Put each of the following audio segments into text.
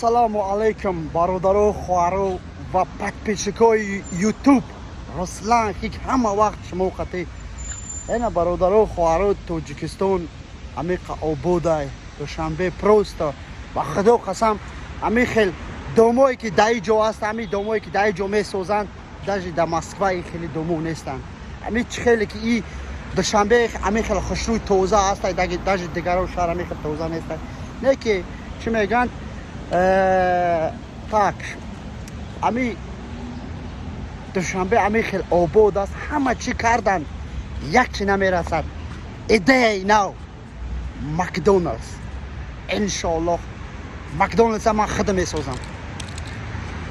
Ассалому алайкум, бародару, хоҳару ва подписчикои Ютуб. Руслан Хик ҳама вақт шумо қати. Эна, бародару, хоҳару, Тоҷикистон амиқа ободай. Душанбе просто, ба Худо қасам, ами хел домое ки дар ин ҷо аст, ами домое ки дар ин ҷо месозанд, даже дар Москва ин хеле домо нестанд. Ами чӣ хеле ки и Душанбе ами хел хушрӯй, тоза аст, даже дигаро шаҳр ами хел тоза нестанд. Не ки чӣ мегӯянд, так ами Душанбе ами хел обод аст, ҳама чӣ карданд, як чи намерасад: идеяи нав, Макдоналдс. Иншоаллоҳ, Макдоналдса ман худам месозам.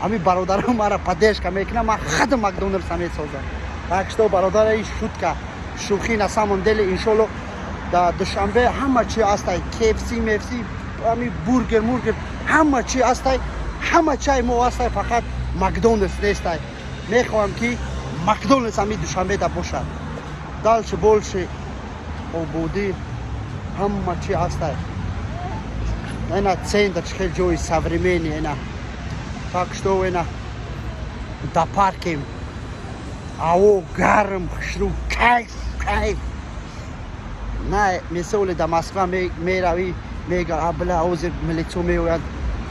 Ами бародарам мара поддержка мекунам, ман худам Макдоналдса месозам. Так что, бародари, шутка, шӯхӣ, на самом деле, иншоаллоҳ, дар Душанбе ҳама чи ҳастай: KFC, мфс, ами бургер, мургер, ҳама чи ҳастай, ҳама чай мо ҳастай, фақат Макдоналдс нестай. Мехоҳам, ки Макдоналдс ами Душанбеда бошад. Дальше больше, ободӣ, ҳама чи ҳастай. Ена центр, чӣ хел ҷои современный. Ена, так что ена да паркем, ҳаво гарм, хушрӯ, кайф, кайф. На мисоле да Москва меравӣ, мега: «А, бля, ҳозир милитсо меояд,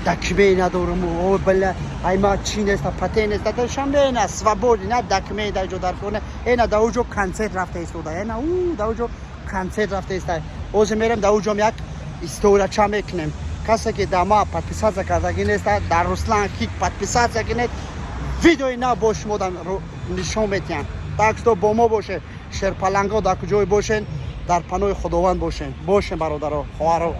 документ надорам, о, бля, ай ма чӣ неста, патент неста». Душанбе ена свободный, на документ дар ҷо дар кор. Ена дар оҷо концерт рафта истода, ена у дар оҷо концерт рафта истода. Ҳозир мерем дар оҷом, як историяча мекунем. Касе ки дар ма подписаться кардагӣ неста, дар Руслан Хик подписаться кунед, видеои нав бо шумо нишон метиҳам. Так что бо мо бошед. Шерпаланго дар куҷое бошен, дар паноҳи Худованд бошен, бошен, бародаро, хоҳаро.